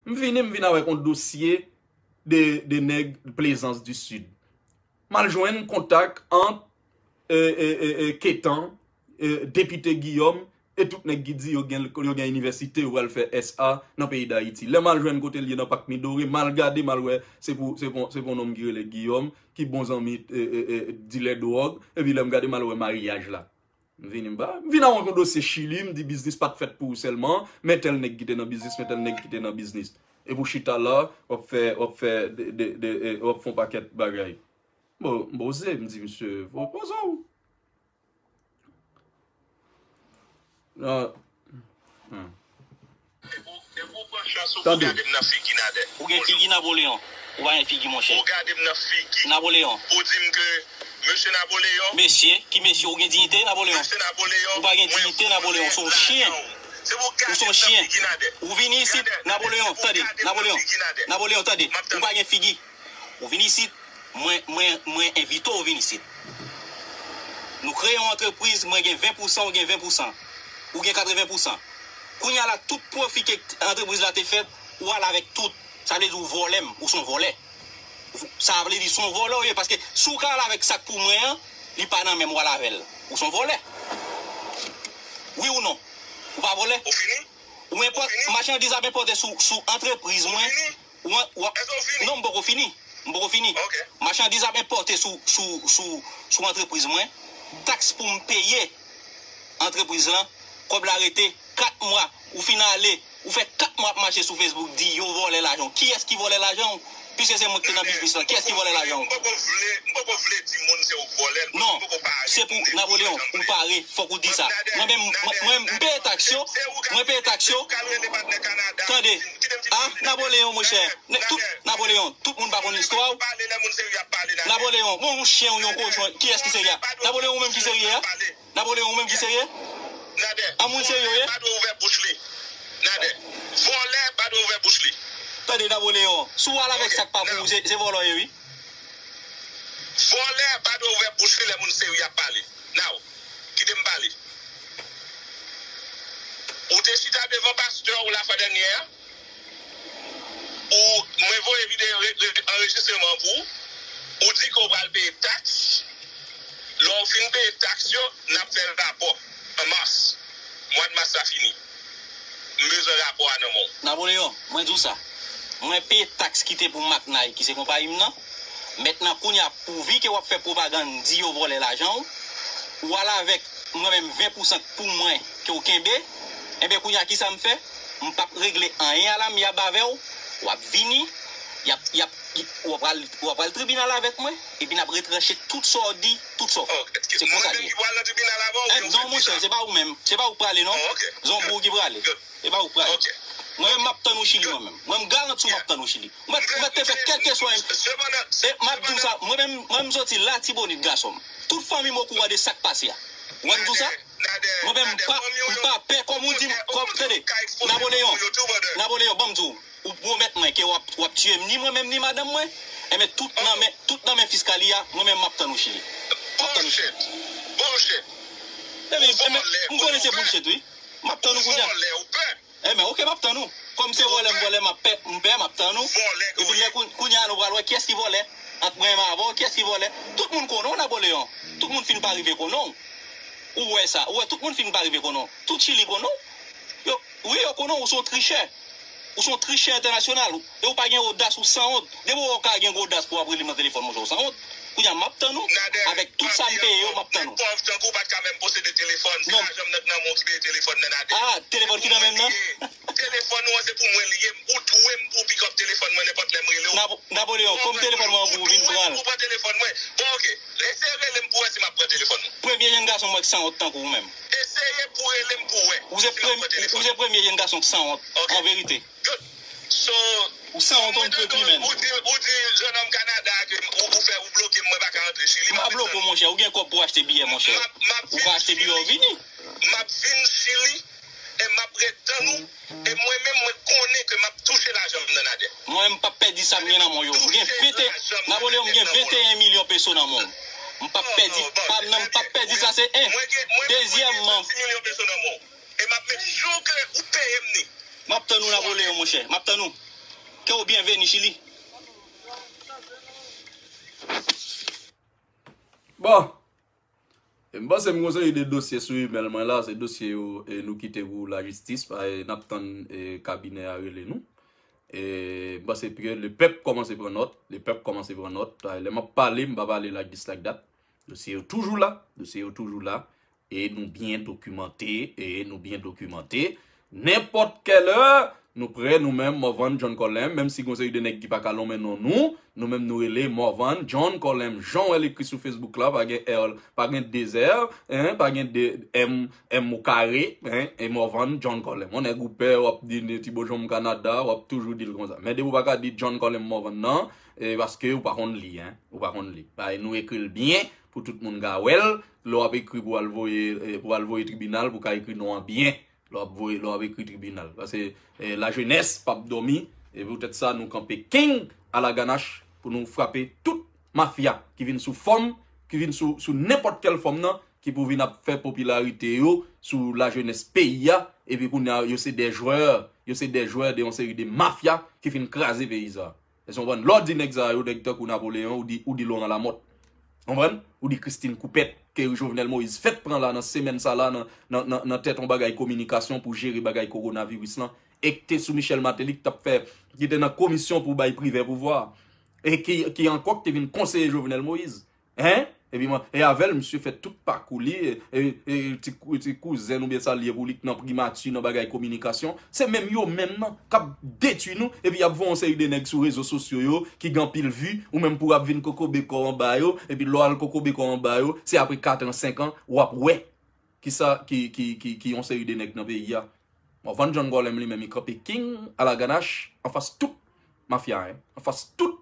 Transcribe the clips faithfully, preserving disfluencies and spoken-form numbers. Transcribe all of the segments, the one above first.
M vini, m vin avèk yon dosye de, de nèg Plezans di Sid. M al jwenn kontak ant e, e, e, e, Ketan, e, depite Guillaume, e tout nèg ki di yo gen, yo gen inivèsite, yo pral fè S A nan peyi Dayiti. Lè m al jwenn kote l ye nan Pak Midori, m al gade, m al wè, se pou, se pou, se pou yon nonm ki rele Guillaume, ki bon zanmi e, e, e, dilè dwòg, epi lè m gade, m al wè maryaj la. M vini, m pa, m vin avèk yon dosye Chili, m di biznis pa t fèt pou ou sèlman, men tèl nèg ki te nan biznis, men tèl nèg ki te nan biznis. E pou chita la, w ap fè, w ap fè, de, de, de, e, w ap fè yon pakèt bagay. Bon, m poze, m di, "Misye, poze w." Nan, hmm. Tande. Ou gen figi Napoleon. Ou pa gen figi, monchè. Napoleon. Mesye, ki mesye, ou gen diyite, Napoleon? Ou pa gen diyite, Napoleon. Ou se yon chyen. Ou se yon chyen. Ou vini isit, Napoleon, tande. Napoleon, Napoleon, tande. Ou pa gen figi. Ou vin isit, mwen, mwen, mwen envite w vin isit. Nou kreye yon antrepriz, mwen gen ven pousan, ou gen ven pousan. Ou gen katreven pousan. Kounye a la, tout pwofi ke antrepriz la te fèt, ou al avèk tout. Sa vle di ou vòlè m, ou se yon vòlè. Sa vle di se yon vòlè w ye, paske si w ka al avèk sa k pou mwen an, li pa nan men m, w al avè l. Ou se yon vòlè. Wi ou non? Ou pa vòlè? Ou fini? Ou enpòt, machandiz ap enpòte sou, sou antrepriz mwen. Ou an-, ou a-, non, m poko fini. M poko fini. Machandiz ap enpòte sou, sou, sou, sou antrepriz mwen. Taks pou m peye antrepriz lan. Kòb la rete kat mwa. Ou fin ale. Ou fè kat mwa ap mache sou Facebook, di yo vòlè lajan w. Kiyès ki vòlè lajan w? Piske se mwen ki te nan biznis lan, kiyès ki vòlè lajan w? Non, se pou Napoleon, ou pare, fòk ou di sa. Mwen menm, mwen, mwen, m peye taks yo, mwen peye taks yo. Tande, a, Napoleon, monchè, tout, Napoleon, tout moun pa konn istwa w. Napoleon, bon, yon chyen ou yon kochon, kiyès ki serye a? Napoleon, ou menm ki serye a? Napoleon, ou menm ki serye? An moun serye w ye? Vòlè pa dwe ouvè bouch li. Nadè. Vòlè pa dwe ouvè bouch li. Tande, Napoleon, si w al avèk sa k pa pou ou, se, se vòlè w ye, wi. Vòlè pa dwe ouvè bouch li lè moun serye ap pale. Now, kite m pale. Ou te chita devan pastè ou lafwa dènyè a. Ou, mwen voye videyo re-, re-, anrejistreman an pou ou. Ou di ke w pral peye taks. Lè w fin peye taks yo, n ap fè rapò an mas. Mwa mas la fini. M bezwen rapò a nan men w. Napoleon, mwen di w sa. Mwen peye taks ki te pou Maknay, ki se konpayi m nan. Mentnan, kounye a, pouvi ke w ap fè pwopagann, di yo vòlè lajan w, ou al avèk mwen menm ven pousan k pou mwen ke w kenbe, enben, kounye a, kisa m fè? M p ap regle anyen a la, m yab avè w, w ap vini, y ap, y ap, y, w ap al, w ap al tribinal avèk mwen, epi n ap retranche tout sa w di, tout sa w fè. Se konsa l ye. Mwen menm ki pral nan tribinal avè w, oubyen w fè ki sa? Non, monchè, se pa ou menm. Se pa ou k prale, non. Se yon boug ki prale. Se pa ou k prale. Mwen menm, m ap tann ou Chili, mwen menm. Mwen, m garanti w, m ap tann ou Chili. Mwen, mwen te fè kèlkeswa. E m ap di w sa, mwen menm, mwen menm, m soti Latibonit, gason m. Tout fanmi m okouran de sa k pase a. Mwen, m di w sa. Mwen menm, m pa, m pa pè, kòm ou di, kòm, tande, Napoleon, Napoleon, ban m di w, ou pwomèt mwen ke w ap, w ap tiye m, ni mwen menm, ni madanm mwen. Enben, tout nan men, tout nan men fiskali a, mwen menm, m ap tann ou Chili. M ap tann ou Chili. Bullshit. Bullshit. Enben, enben, m konnen se bullshit, wi. M ap tann ou kounye a. Vòlè, ou pè. Enben, oke, m ap tann ou. Kòm se vòlè m vòlè, m ap pè, m pè, m ap tann ou. Vòlè ke w ye. Epi lè kou-, kounye a, nou pral wè kiyès ki vòlè. Ant mwen menm avè w, kiyès ki vòlè? Tout moun konnen w, Napoleon. Tout moun fin pa rive konnen w. Ou wè sa. Ou wè, tout moun fin pa rive konnen w. Tout Chili konnen w. Yo, wi, yo konnen w, ou se yon trichè. Ou se yon trichè entènasyonal. E ou pa gen odas, ou sanwont. Depi w wè w ka gen gwo odas pou w ap rele m nan telefòn, monchè, ou sanwont. Kounye a, m ap tann ou. Avèk tout sa m peye yo, m ap tann ou. Nèg pòv tankou w pa t ka menm posede telefòn. Se lajan m nan k nan men w ki peye telefòn nan, Nadè. Ah, telefòn ki nan men m nan? Telefòn ou an se pou mwen li ye. Ou dwe m pou w pick up telefòn mwen nenpòt lè m rele w. Nap-, Napoleon, kòm telefòn mwen an pou ou vin pran l. Ou pran telefòn mwen. Bon, oke. Eseye rele m pou w wè si m ap pran telefòn ou. Premye jèn gason m wè k sanwont tankou ou menm. Eseye pou w rele m pou w wè si m ap pran telefòn ou. Ou se premye jèn gason k sanwont, an verite. Good. So, ou sanwont on pèp, man. Ou di, ou di jennonm Kanada ke ou, ou fè, ou bloke m, mwen pa ka rantre Chili. M pa bloke w, monchè. Ou gen kòb pou w achte biyè, monchè. Ou ka achte biyè, w vini. M ap vin Chili. E m ap ret tann ou. E mwen menm, mwen konnen ke m ap touche lajan m nan, Nadè. Mwen, m p ap pèdi sa m gen nan men w yo. M gen venteyen, Napoleon, m gen venteyen milyon peso nan men w. M p ap pèdi pa m nan, m p ap pèdi sa, se en. Dezyèmman, e m ap make sure ke ou peye m ni. M ap tann ou, Napoleon, monchè. M ap tann ou. Ke w byenveni Chili. Bon, e m panse m gon seri de dosye sou imèl mwen la, se dosye yo e nou kite pou lajistis, pa e n ap tann e kabinè a rele nou. E m panse ke lepèp kòmanse pran nòt, lepèp kòmanse pran nòt. Lè m ap pale, m pa pale like this, like that. Dosye yo toujou la, dosye yo toujou la. E nou byen dokimante, e nou byen dokimante. Nenpòt kèlè, nou prè, nou menm, Morvan John Colem, menm si gon seri de nèg ki pa ka lonmen non nou, nou menm nou rele Morvan John Colem. Jan w wè l ekri sou Facebook la, pa gen R, pa gen de R, en, pa gen de M, M o kare, en, e Morvan John Colem. On nèg ou pè, w ap di Ti Bonjou m Kanada, w ap toujou di l konsa. Men depi w pa ka di John Colem Morvan nan, e paske ou pa konn li, en, ou pa konn li. Bay, nou ekri l byen, pou tout moun ka wè l, lè w ap ekri pou al voye, e, pou al voye tribinal, pou ka ekri non an byen. Lè w ap voye, lè w ap ekri tribinal. Paske e, lajenès p ap dòmi, e poutèt sa nou kanpe king alaganach pou nou frape tout mafya ki vin sou fòm, ki vin sou, sou nenpòt kèl fòm nan, ki pou vin ap fè popilarite yo sou lajenès peyi a, epi kounye a yo se de jwè, yo se de jwè de yon seri de mafya ki fin kraze peyi sa. Èske w konprann? Lè w di nèg sa yo, nèg tankou Napoleyon, ou di, ou di Laurent Lamothe. Konprann? Ou di Christine Coupet, ke Jovenel Moïse fèk pran la nan semèn sa la, nan, nan, nan, nan tèt yon bagay kominikasyon pou jere bagay kowonaviris lan, e ki te sou Michel Martelly, ki t ap fè, ki te nan komisyon pou bay Privè pouvwa, e ki, ki ankò ki te vin konseye Jovenel Moïse. Hein? Epi mwen, e avè l, misye fè tout pakou li, e, e, e ti, kou- ti kouzen oubyen sa l ye pou li k nan primati, nan bagay kominikasyon. Se menm yo menm nan k ap detwi nou, epi y ap voye yon seri de nèg sou rezo sosyo yo, ki gen anpil vi, ou menm pou w ap vin kokobe kò w anba yo, epi lè w al kokobe kò w anba yo, se apre kat an, senk an, w ap wè kisa ki, ki, ki, ki yon seri de nèg nan peyi a. Morvan John Colem li menm, li kanpe king alaganach anfas tout mafya, en, anfas tout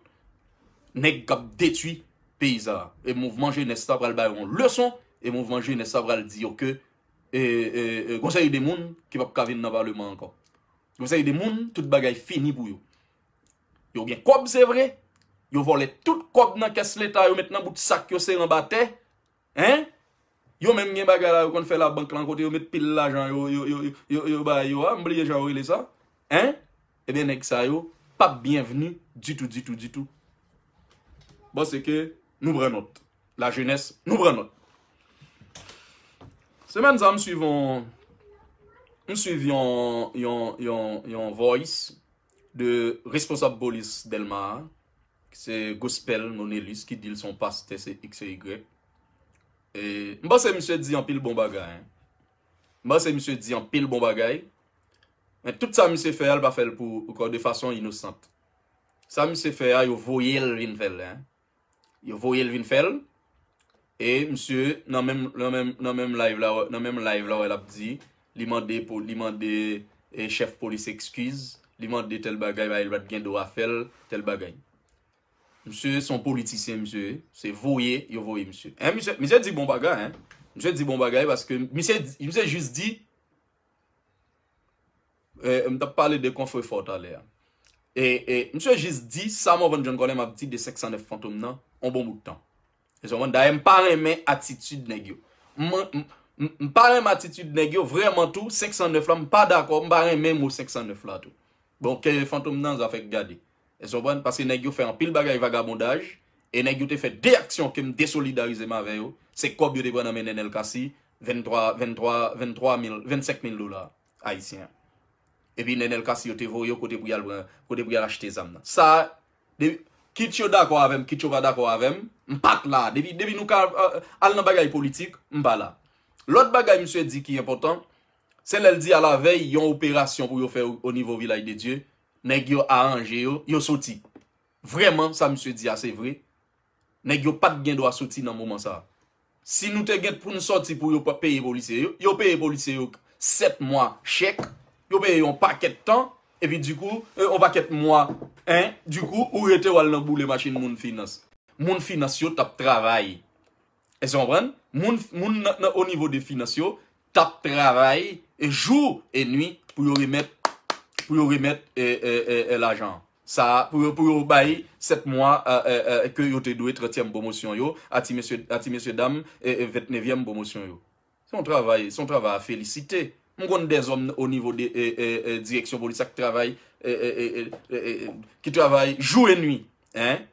nèg k ap detwi peyi sa a. E mouvman jenès sa pral ba yo yon leson, e mouvman jenès sa pral di yo ke, e, e, e, gon seri de moun ki p ap ka vin nan paleman ankò. Gon seri de moun, tout bagay fini pou yo. Yo gen kòb, se vre. Yo vòlè tout kòb nan kès leta, yo met nan bout sak, yo sere anba tè. Hein? Yo menm gen bagay la, yo konn fè labank lan, kote yo met pil lajan, yo, yo, yo, yo, yo bay yo a, m bliye jan yo rele sa. Hein? Ebyen, nèg sa yo p ap byenvni ditou, ditou, ditou. Bon, se ke nou pran nòt. Lajenès, nou pran nòt. Semèn sa, m swiv yon, m swiv yon, yon, yon, yon voice de responsab polis Dèlma a, se Gospel Monelus ki di l se yon pastè, se X, se Y. E, m panse misye di anpil bon bagay, en. M panse misye di anpil bon bagay. Men tout sa misye fè a, l pa fè l pou, pou kò de fason inosant. Sa misye fè a, yo voye l vin fè l, en. Yo voye l vin fè l. E misye, nan menm, nan menm, nan menm live la, nan menm live la, wè l ap di, li mande pou, li mande e, chèf polis ekskiz, li mande tèl bagay, bagay, li pa t gen dwa fè l, tèl bagay. Misye se yon politisyen, misye, se voye, yo voye misye. En, misye, misye di bon bagay, en. Misye di bon bagay paske misye, misye jis di, e, m t ap pale de konfrè Fò talè a. E, e, misye jis di sa Morvan John Colem ap di de senk san nèf Fantom nan, on bon bout tan. Èske w konprann? Dayè, m pa renmen atitid nèg yo. M, m, m, m pa renmen atitid nèg yo, vrèman tou, senk san nèf la, m pa dakò, m pa renmen mo senk san nèf la tou. Bon, ke Fantom nan, zafè k gade. Èske w konprann? Paske nèg yo fè anpil bagay vagabondaj, e nèg yo te fè de aksyon ke m desolidarize m avè yo. Se kòb yo te pran nan men Nenel Cassy, venntwa, venntwa, venntwa mil, vennsenk mil dola ayisyen. Epi Nenel Cassy yo te voye yo kote pou y al pran, kote pou y al achte zam nan. Sa, de, kit yo dakò avè m, kit yo pa dakò avè m, m pa t la. Depi, depi nou ka, euh, al nan bagay politik, m pa la. Lòt bagay misye di ki enpòtan, se lè l di alavèy yon operasyon pou yo fè o, o nivo Vilaj de Dye, nèg yo aranje yo, yo soti. Vrèman, sa misye di a, se vre. Nèg yo pa t gen dwa soti nan moman sa a. Si nou te gen pou n sòti pou yo pa peye polisye yo, yo peye polisye yo sèt mwa chèk, yo peye yon pakèt tan, epi dikou, e, yon pakèt mwa, en, dikou, ou rete w al nan boule machin moun finans. Moun finans yo t ap travay. Èske w konprann? Moun, moun nan, nan, o nivo de finans yo, t ap travay, e, jou e nwi pou yo remèt, pou yo remèt, e, e, e, e, lajan an. Sa, pou yo, pou yo bay sèt mwa, e, e, e, ke yo te dwe trantyèm pwomosyon yo, a ti mesye, a ti mesye dam, e, e, vennnevyèm pwomosyon yo. Se yon travay, se yon travay a felisite. M konn dèzòm o nivo de, e, e, e, direksyon polis ak travay, e, e, e, e, e, e, ki travay jou e nwi, en,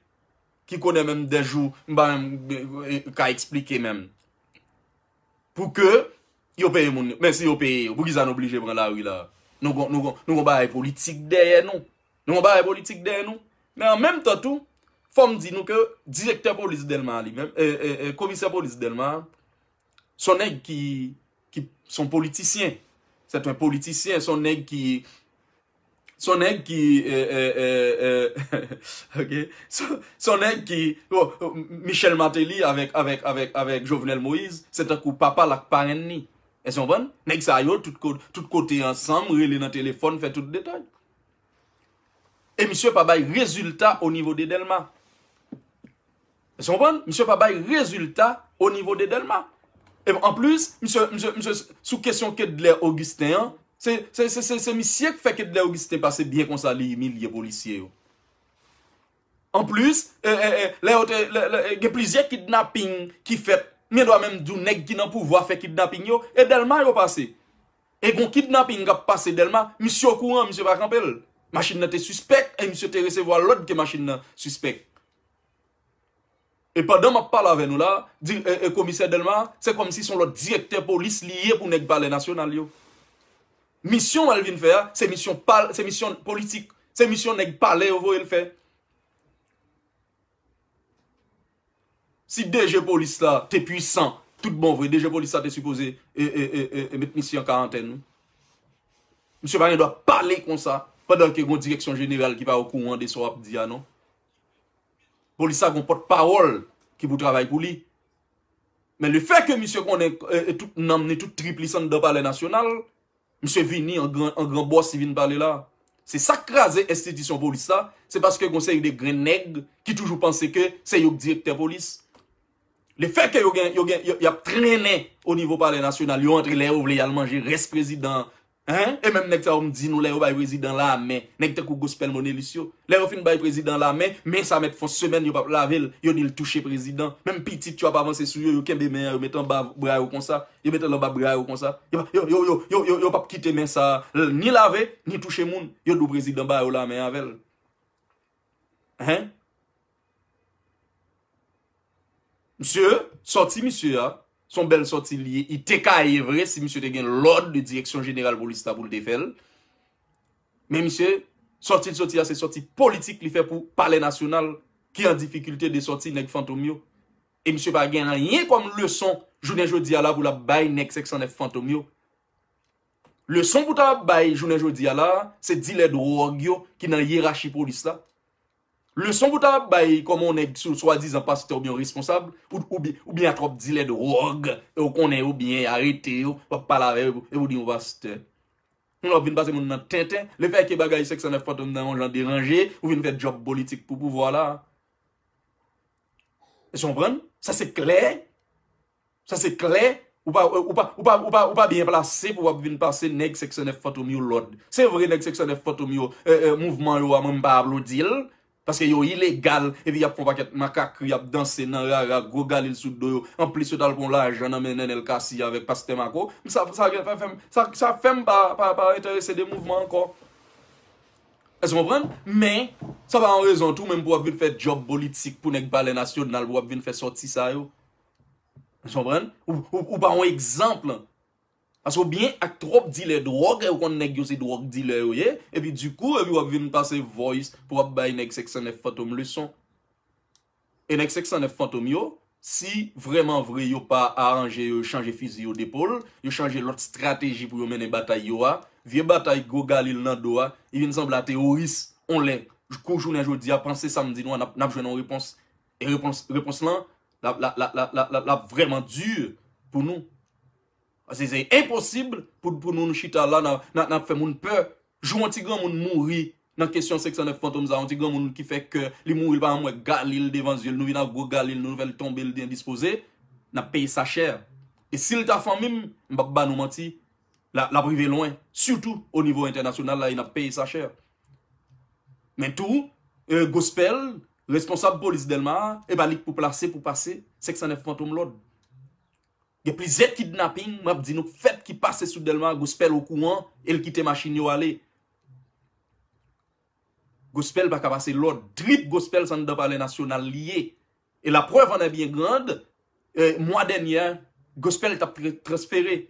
ki konnen menm dè jou, m pa menm, e, e, ka eksplike menm. Pou ke yo peye moun yo. Men si yo peye yo, poukisa nou oblije pran lari la? Nou gon, nou gon, nou gon bagay politik dèyè nou. Nou gon bagay politik dèyè nou. Men an menm tan tou, fò m di nou ke direktè polis Dèlma li menm, e, e, e, komisè polis Dèlma, se yon nèg ki, ki, se yon politisyen. Se yon politisyen, se yon nèg ki, se yon nèg ki, e, e, e, e, ok, se, se yon nèg ki, bon, Michel Martelly avèk, avèk, avèk, avèk Jovenel Moïse, se tankou papa l ak parenn li. Èske w konprann? Nèg sa yo, tout ko-, tout kote ansanm, rele nan telefòn, fè tout detay. E misye pa bay rezilta o nivo de Dèlma. Èske w konprann? Misye pa bay rezilta o nivo de Dèlma. E anplis, misye, misye, misye, sou kesyon Kedlè Augustin an, se, se, se, se, se misye k fè Kedlè Augustin pase byen konsa, li imilye polisye yo. Anplis, e, e, e, lè yo te, lè, lè, gen plizyè kidnaping ki fèt. M gen dwa menm di w nèg ki nan pouvwa fè kidnaping yo, e Dèlma yo pase. E gon kidnaping k ap pase Dèlma, misye okouran, misye pa kanpe l. Machin nan te sispèk, e misye te resevwa lòd ke machin nan sispèk. E pandan m ap pale avè nou la, di, e, e, komisè Dèlma, se kòmsi se yon lòt direktè polis li ye pou nèg Palè Nasyonal yo. Misyon l vin fè a, se misyon pal-, se misyon politik. Se misyon nèg palè yo voye l fè. Si DG polis la te pwisan, tout bon vre, DG polis la te sipoze, e, e, e, e, e, met misye an karantèn, wi. Misye pa gen dwa pale konsa, pandan ke gon direksyon jeneral ki pa okouran de sa w ap di a, non. Polis la gon pòtpawòl ki pou travay pou li. Men lefètke misye konnen, e, e, tout nanm ni tout trip li s anndan Palè Nasyonal, misye vini an gran, an gran bòs, li vin pale la. Se sa k kraze enstitisyon polis la, se paske gon seri de grenn nèg ki toujou panse ke se yo k direktè polis. Lefètke yo gen, yo gen, yo, y ap trennen o nivo Palè Nasyonal, yo antre lè yo vle, y al manje rès prezidan an. Hein? E menm nèg sa yo m di nou lè yo bay prezidan lamen, nèg tankou Gospel Monelus yo. Lè yo fin bay prezidan lamen, men sa mèt fè yon semèn yo p ap lave l, yo di l touche prezidan. Menm pitit yo ap avanse sou yo, yo kenbe men an, yo met anba bra yo konsa, yo met l anba bra yo konsa. Yo, yo, yo p ap kite men sa l ni lave, ni touche moun. Yo di w prezidan ba yo lamen avè l. Hein? Misye, sòti misye a, se yon bèl sòti li ye. Li te ka ye vre si misye te gen lòd de direksyon jeneral polis la pou l te fè l. Men misye, sòti l sòti a, se sòti politik li fè pou Palè Nasyonal ki an difikilte de sòti nèg Fantom yo. E misye pa gen anyen kòm leson jounen jodi a la pou l ap bay nèg senk san nèf Fantom yo. Leson pou ta ap bay jounen jodi a la, se dilè dwòg yo ki nan yerachi polis la. Leson pou ta ap bay kòm yon nèg sou swadizan pastè oubyen yon responsab, ou, oubyen, oubyen a twòp dilè dwòg, e ou konnen yo byen, arete yo, w ap pale avè yo, e ou di yon pastè. Moun w ap vin pase moun nan tenten, lefètke bagay senk san nèf Fantom nan yon jan deranje, ou vin fè djòb politik pou pouvwa la. Èske w konprann? Sa se klè. Sa se klè. Ou pa, ou pa, ou pa, ou pa, ou pa byen plase pou w ap vin pase nèg senk san nèf Fantom yo lòd. Se vre nèg senk san nèf Fantom yo, e, e, mouvman yo a, mwen m pa aplodi l. Paske yo ilegal, epi y ap fè yon pakèt makakri, y ap danse nan rara, gwo galil sou do yo. Anplis, yo t al pran lajan nan men Nenel Cassy avèk Pastè Mako. Sa, sa, sa fè m, sa, sa fè m pa, pa, pa enterese de mouvman ankò. Èske w konprann? Men, sa pa yon rezon tou, menm pou w ap vin fè djòb politik pou nèg Palè Nasyonal, pou w ap vin fè sòti sa yo. Èske w konprann? Ou, ou, ou pa yon egzanp. Paske w byen ak twòp dilè dwòg, e w konn nèg yo se dwòg dilè yo ye, epi dikou, epi w ap vin pase voice pou w ap bay nèg senk san nèf Fantom leson. E nèg senk san nèf Fantom yo, si vrèman vre yo pa aranje yo, yo chanje fizi yo depòl, yo chanje lòt estrateji pou yo mennen batay yo a, vye batay gwo galil nan do a, li vin sanble a teworis, on lè, kou jounen jodi a, panse sa m di nou a, n ap, n ap jwenn yon repons. E repons, repons lan, l ap, l ap, l ap, l ap, l ap, l ap vrèman di pou nou. Paske se enposib pou, pou nou, nou chita la, n ap, n ap, n ap fè moun pè. Jou yon ti granmoun mouri nan kesyon senk san nèf Fantom sa, yon ti granmoun ki fè kè li mouri, l pa janm wè galil devan zye l, nou vin ak gwo galil, nou fè l tonbe, l endispoze, n ap peye sa chè. E si l ta fanmi m, m p ap ba nou manti, l a, l ap rive lwen, sitou o nivo entènasyonal la, e n ap peye sa chè. Men tou, e, Gospel, responsab polis Dèlma a, e pa li k pou plase pou pase senk san nèf Fantom lòd. Gen plizyè kidnaping, m ap di nou, k fèt ki pase sou Dèlma, Gospel okouran, e l kite machin yo ale. Gospel pa ka pase lòd. Trip Gospel se anndan Palè Nasyonal li ye. E la preuve en est bien grande, eh, mwa dènyè, Gospel t ap tra- transfere.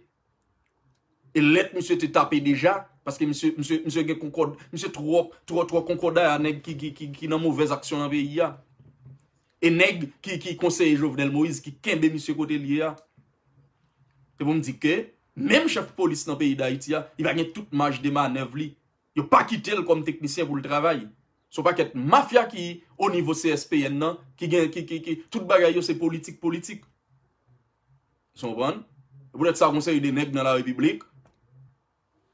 E lèt misye te tape deja, paske misye, misye, misye gen konkòd, misye twò, twò, twò konkòda a nèg ki, ki, ki, ki nan movèz aksyon nan peyi a. E nèg ki, ki konseye Jovenel Moïse, ki kenbe misye kote l ye a. Se pou m di ke menm chèf polis nan peyi Dayiti a, li pa gen tout maj de manèv li. Yo pa kite l kòm teknisyen pou l travay. Se yon pakèt mafya ki o nivo C S P N nan, ki gen, ki, ki, ki, tout bagay yo se politik, politik. Sa w konprann? E poutèt sa, gon seri de nèg nan larepiblik,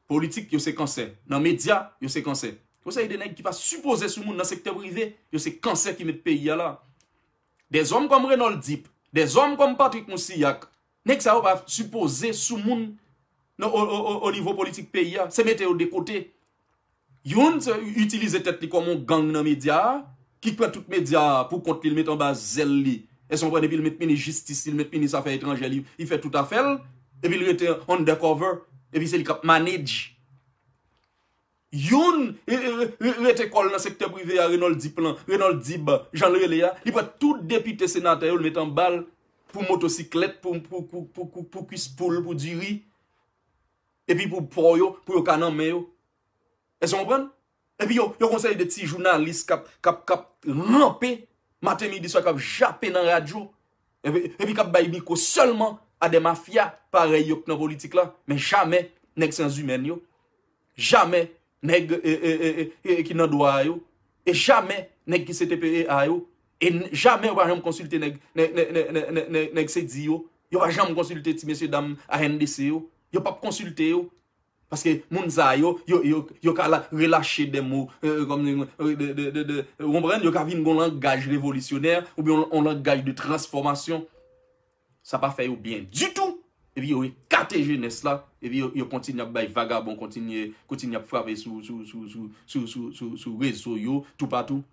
politik, yo se kansè. Nan medya, yo se kansè. Gon seri de nèg ki pa sipoze sou moun nan sektè prive, yo se kansè ki met peyi a la. Dèzòm kòm Renold Deep, dèzòm kòm Patrick Moussilhac, nèg sa yo pa sipoze sou moun nan, o, o, o, o nivo politik peyi a. Se mete yo de kote. Youn se itilize tèt li kòm yon gang nan medya a, ki pran tout medya a pou kont li, l met anba zèl li. Èske w konprann? Epi l met minis jistis li, l met minis afè etranjè li, li fè tout afè l, epi l rete undercover, epi se li k ap manage. Youn e, e, e, rete kò l nan sektè prive a, Renold Deep lan, Renold Dib, jan l rele a, li pran tout depite, senatè yo, l met anba l pou motosiklèt, pou, pou, pou, pou, pou, pou kwis poul, pou diri, epi pou pò yo, pou yo ka nan men yo. Èske w konprann? Epi yo, yo gon seri de ti jounalis k ap, k ap, k ap ranpe maten, midi, swa, k ap jape nan radyo, epi, epi k ap bay mikwo sèlman a de mafya parèy yo k nan politik la, men jamè nèg syans imèn yo, jamè nèg, e, e, e, e, e, ki nan dwa a yo, e jamè nèg ki C T P E A yo, e n- jamè yo pa janm konsilte nèg, nèg, nèg, nèg, nèg, nèg, nèg, nèg sedi yo, yo pa janm konsilte ti mesye dam A N D C yo, yo p ap konsilte yo. Paske moun sa yo, yo, yo, yo ka la, relache de mo, euh, kòm, euh, de, de, de, de, ou konprann? Yo ka vin gon langaj revolisyonè, oubyen yon, yon langaj de transfòmasyon. Sa pa fè yo byen ditou. Epi yo ekate jenès la, epi yo, yo kontinye ap bay vagabon, kontinye, kontinye ap frape sou, sou, sou rezo yo, toupatou.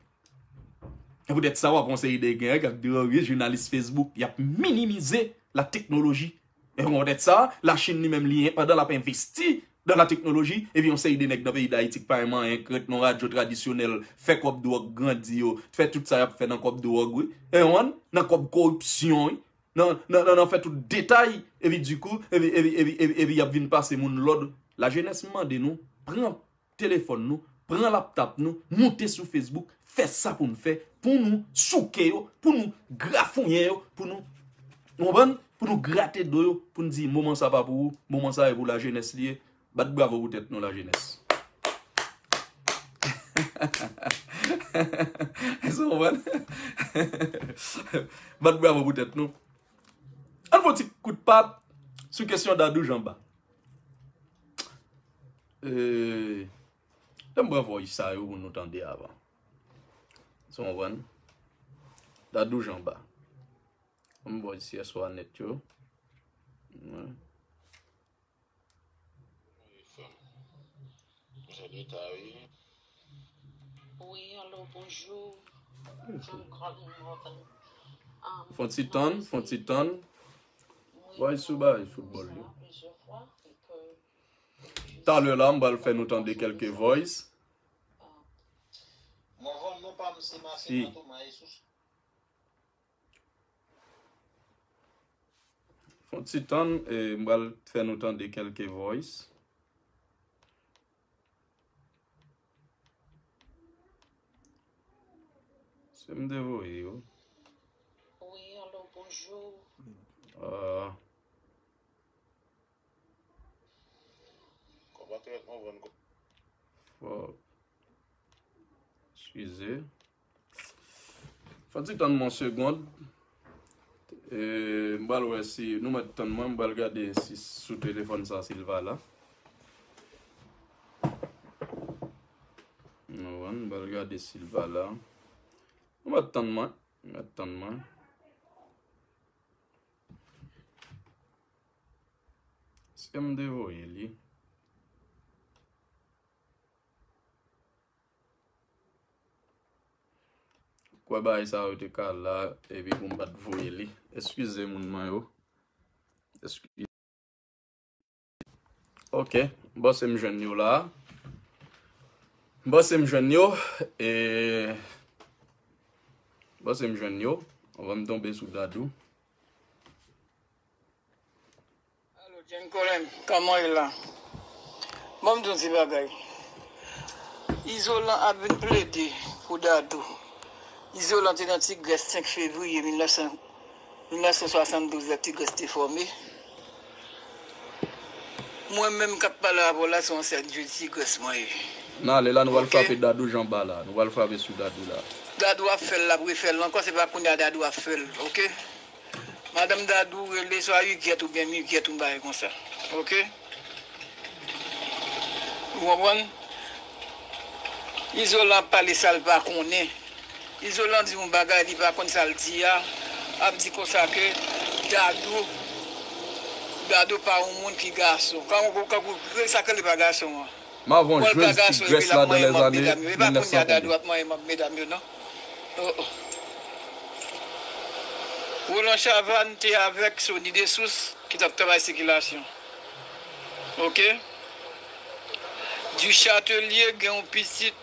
E poutèt sa, w ap wè yon seri de gen k ap di, "Oh, wi, jounalis Facebook." Y ap minimize la teknoloji. E poutèt sa, Lachin li menm li, pandan l ap envesti dan la teknoloji, epi yon seri de nèg nan peyi Dayiti k pa renmen anyen, k ret nan radyo tradisyonèl, fè kòb dwòg grandi yo, fè tout sa y ap fè nan kòb dwòg, wi. E w konprann? Nan kòb koripsyon, wi. Nan, nan, nan, nan fè tout detay, epi dikou, epi, epi, epi, epi, epi y ap vin pase moun lòd. Lajenès, m mande nou, pran telefòn nou, pran laptop nou, moute sou Facebook, fè sa pou n fè, pou nou souke yo, pou nou grafouyen yo, pou nou, w konprann? Pou nou grate do yo, pou n di, moman sa pa pou ou, moman sa e pou lajenès li ye. Bat bravo pou tèt nou, lajenès. Èske w konprann? Bat bravo pou tèt nou. Ann fè yon ti kout pat sou kesyon Dadou Janba. E, lè m pran voice sa yo pou nou tande avan. Èske w konprann? Dadou Janba. Ann voice yèswa nèt yo. Wi. Wi, frè m. Jan leta, wi. Wi, alo, bonjou. Bonjou. Fon ti tann, fon ti tann. Voice sou bagay foutbòl yo. Talè la, m pral fè nou tande kèlke voice. Si. Fon ti tann, e, m pral fè nou tande kèlke voice. Se m te voye yo. Wi, alo, bonjou. Ah. Konpatriyòt mwen, bon. Fò. Eskize. Fò ti tann mwen yon segond. E, m pral wè si nou mèt tann mwen, m pral gade si sou telefòn sa si l pa la. Nou wè, m pral gade si l pa la. Nou mèt tann mwen, mèt tann mwen. Se m te voye li. Kwè bagay sa yo te ka la, epi pou m pa t voye li. Eskize moun mwen yo. Eskize. Ok, bon, se m jwenn yo la. M panse m jwenn yo. E, m panse m jwenn yo. Anvan m tonbe sou Dadou. Alo, Jen Colin, kòman w ye la? Ban m di w yon ti bagay. Izolan ap vin plede pou Dadou. Izolan te nan Ti Grès senk fevriye mil nèf san, mil nèf san swasanndouz, lè Ti Grès te fòme. Mwen menm k ap pale avè w la, se yon ansyen jwe Ti Grès mwen ye. Nan ale la, nou pral frape Dadou jan ba la. Nou pral frape sou Dadou la. Dadou ap fè l, l ap refè l ankò, se pa kounye a Dadou ap fè l, oke? Madanm Dadou rele swa Huguette oubyen Migyèt, yon bagay konsa. Oke? Ou konprann? Izolan ap pale sa l pa konnen. Izolan di yon bagay, li pa konn sa l di a. Ap di konsa ke Dadou, Dadou pa yon moun ki gason. Kankou, kankou, sa k rele pa gason an. M avè w jwez Ti Grès la dan lèzane mil nèf san konbyen. Roland Chavannes te avèk Sony Dessources ki t ap travay sikilasyon. Oke? Duchatelier gen yon pitit.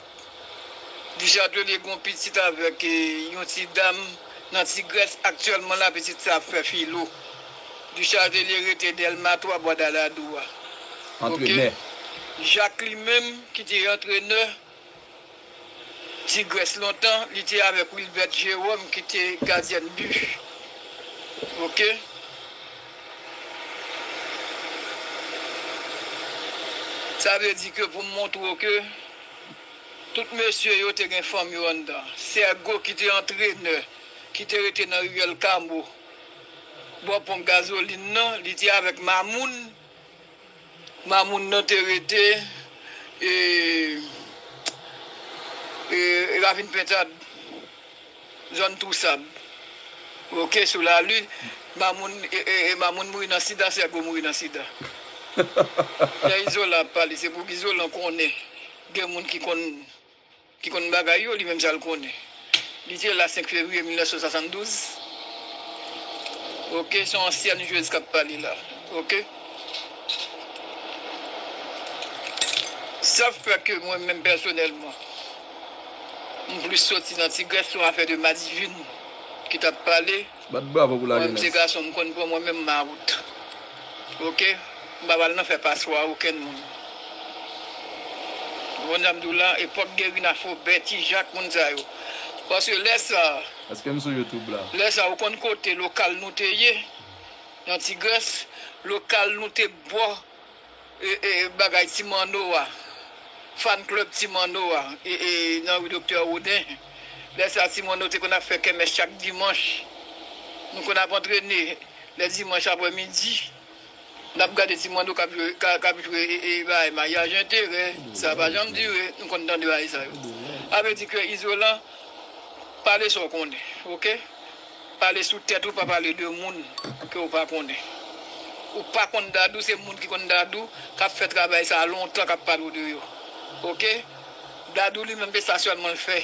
Duchatelier gen yon pitit avèk yon ti dam nan Ti Grès. Aktyèlman la, pitit sa ap fè filo. Duchatelier rete Dèlma twa, Bwa Daladou a. Oke? Jacques li menm, ki te antrenè Ti Grès lontan, li te avèk Wilbert Jérôme ki te gadyèn bi. Oke? Sa vle di ke pou m montre w ke tout mesye yo te gen fanm yo anndan. Sergo ki te antrenè, ki te rete nan Riyèl Kamo, bò ponp gazolin nan, li te avèk Mamoun. Mamoun nan te rete e, e, Ravin Pentad, zòn Tousab. Oke, sou Lali, Mamoun, e, e, e Mamoun mouri nan sida, Sergo mouri nan sida. Lè Izolan ap pale, se pou Izolan konnen. Gen moun ki konn ki konn bagay yo, li menm sa l konnen. Li te la senk fevriye mil nèf san swasanndouz. Oke, se yon ansyèn jwez k ap pale la. Oke? Sa fè ke mwen menm pèsonèlman, m plis soti nan Ti Grès, se yon afè de Madivine ki t ap pale. Bat bravo pou lajenès. Mwen, m se gason, m konn pran mwen menm mawout. Oke? M pa pral nan fè paswa a okenn moun. Ou konn sa m di w la, epòk Guerina Faubert, Ti Jak, moun sa yo. Paske lè sa a, Èske m sou YouTube la? Lè sa a, ou konn kote lokal nou te ye? Nan Ti Grès, lokal nou te bò e, e, bagay Ti Manno a, fan club Ti Manno a, e, e, nan ri Doktè Rodin. Lè sa a, Ti Manno te konn ap fè kèmès chak dimanch. Nou konn ap antrene lè dimanch aprè midi. N ap gade Ti Manno k ap jwe, k ap, k ap jwe, e, e, bagay, maryaj enterè. Sa pa janm dire, nou konn tande bagay sa yo. Sa vle di ke Izolan, pale sa w konnen, oke? Pale sou tèt ou, pa pale de moun ke w pa konnen. Ou pa konn Dadou, se moun ki konn Dadou, k ap fè travay sa a lontan, k ap pale w de yo. Oke? Dadou li menm, se sa sèlman l fè.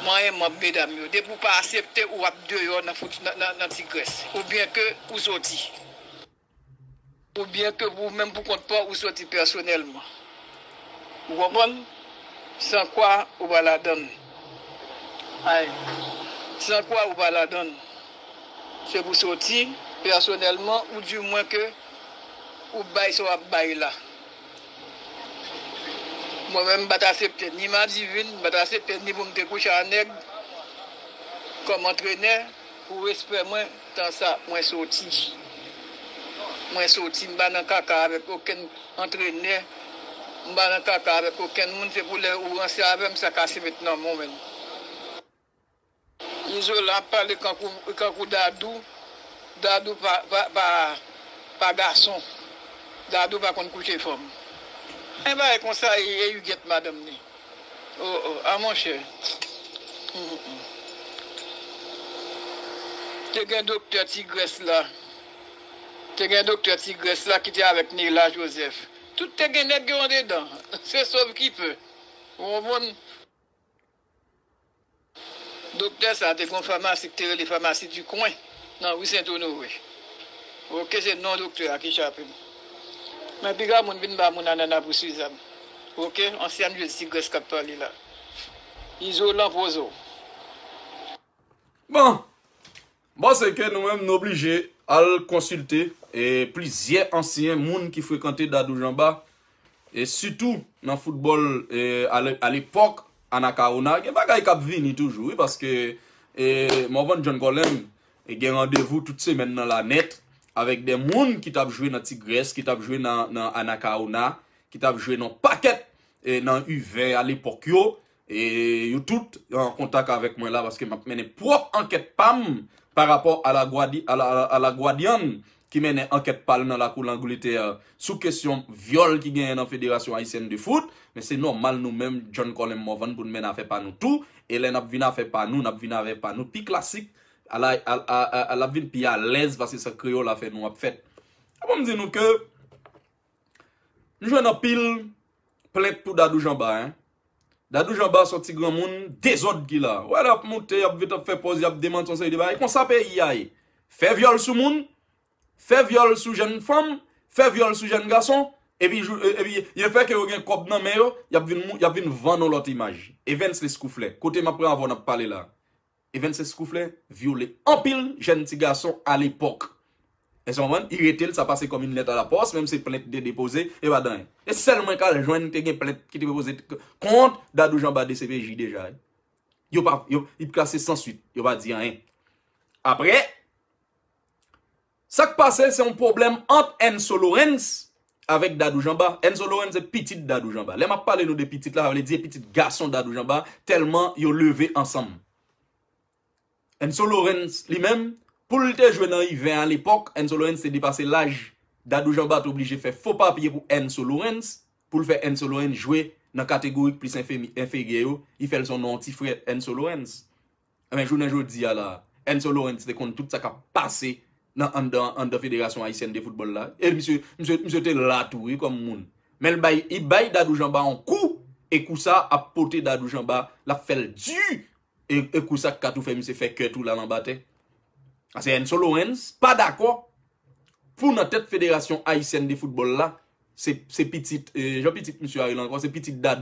Manyen manb medam yo. Depi w pa aksepte, ou ap deyò nan fout-, nan, nan, nan Ti Grès. Oubyen ke ou soti. Oubyen ke ou menm pou kont pa w, ou soti pèsonèlman. Ou konprann? San kwa ou pa ladann. Ay. San kwa ou pa ladann. Se pou soti pèsonèlman, oudimwen ke ou bay sa w ap bay la. Mwen menm, m pa t aksepte ni Madivine, m pa t aksepte ni pou m te kouche a nèg kòm antrenè. Pou respè mwen, tan sa, mwen soti. Mwen soti, m pa nan kaka avèk okenn antrenè. M pa nan kaka avèk okenn moun, se pou lè ou ranse avè m, sa kase met nan men w menm. Izolan ap pale kankou, kankou Dadou. Dadou pa, pa, pa, pa gason. Dadou pa konn kouche fanm. Yon bagay konsa, e, e Huguette madanm li. Oh, oh, a monchè. Mm, mm. Te gen doktè Ti Grès la. Te gen doktè Ti Grès la ki te avèk Neyla Joseph. Tout te gen nèg yo andedan. Se sov ki pe. Ou konprann? Doktè sa a te gen yon famasi ki te rele Famasi di Kwen, nan ri Sent Onore. Oke, se non doktè a ki chape m. Men piga moun vin ba moun anana pou Sizàn. Ok, ansyen jwez Ti Grès k ap pale la. Izo nan pozo. Bon, bon se ke nou menm nou oblije al konsilte e plizyè ansyen moun ki frekante Dadou Janba e sitou nan foutbòl e a lepòk Anacaona gen bagay k ap vini toujou wi paske e Morvan John Colem e gen randevou tout semèn nan la nèt avèk de moun ki t ap jwe nan Ti Grès, ki t ap jwe nan nan Anacaona, ki t ap jwe nan pakèt e nan U ven a lepòk yo. E yo tout an kontak avèk mwen la paske m ap mennen pwòp ankèt pa m pa rapò a la Guadi, a la, a la Guadian ki mennen ankèt pa l nan lakou Langletè sou kesyon vyòl ki genyen nan Federasyon Ayisyèn de Foot. Men se nòmal nou menm John Colem Morvan pou n mennen afè pa nou tou. E lè n ap vin afè pa nou, n ap vin afè pa nou pi klasik. Ala, ala, ala, ala ap vin pi alèz paske sa kreyòl la fè nou ap fèt. Bon, m di nou ke m jwenn anpil plent pou Dadou Janba, en. Dadou Janba se yon ti granmoun dezòd ki la. Wè l ap moute, y ap vit ap fè pòz, y ap demanti yon seri de bagay. Konsa peyi a ye. Fè vyòl sou moun, fè vyòl sou jèn fanm, fè vyòl sou jèn gason, epi jou- epi lefètke yo gen kòb nan men yo, y ap vin mou- y ap vin vann yon lòt imaj. Evens Lescouflair, kote m ap pran avè w n ap pale la. Evens Lescouflair vyole anpil jèn ti gason alepòk. Èske w konprann? I rete l, sa pase kòm une lettre à la poste, menm se plent de depoze, e pa de anyen. E sèl mwen k al jwenn te gen plent ki te depoze kont Dadou Janba D C P J deja. Yo pa, yo, li klase san swit, yo pa di anyen. Apre, sa k pase, se yon pwoblèm ant Enso Lawrence avèk Dadou Janba. Enso Lawrence se pitit Dadou Janba. Lè m ap pale nou de pitit la, sa vle di pitit gason Dadou Janba, tèlman yo leve ansanm. Enso Lawrence, li menm, pou l te jwe nan U ven alepòk, Enso Lawrence te depase laj. Dadou Janba te oblije fè fo papye pou Enso Lawrence, pou l fè Enso Lawrence jwe nan kategori k plis enfemi- enferyè yo, li fè l se yon non ti frè Enso Lawrence. Enben, jounen jodi a la, Enso Lawrence te konn tout sa k ap pase nan anndan, anndan Federasyon Ayisyèn de Foutbòl la. E misye, misye, misye te la tou, wi, kòm moun. Men l bay, li bay Dadou Janba yon kou, e kou sa ap pote Dadou Janba, l ap fè l di, e, e kou sa k ka tou fè misye fè kè tou l al anba tè. Paske Enso Lawrence pa dakò pou nan tèt Federasyon Ayisyèn de Foutbòl la, se, se pitit, e, jan pitit misye a rele ankò, se pitit Dadou.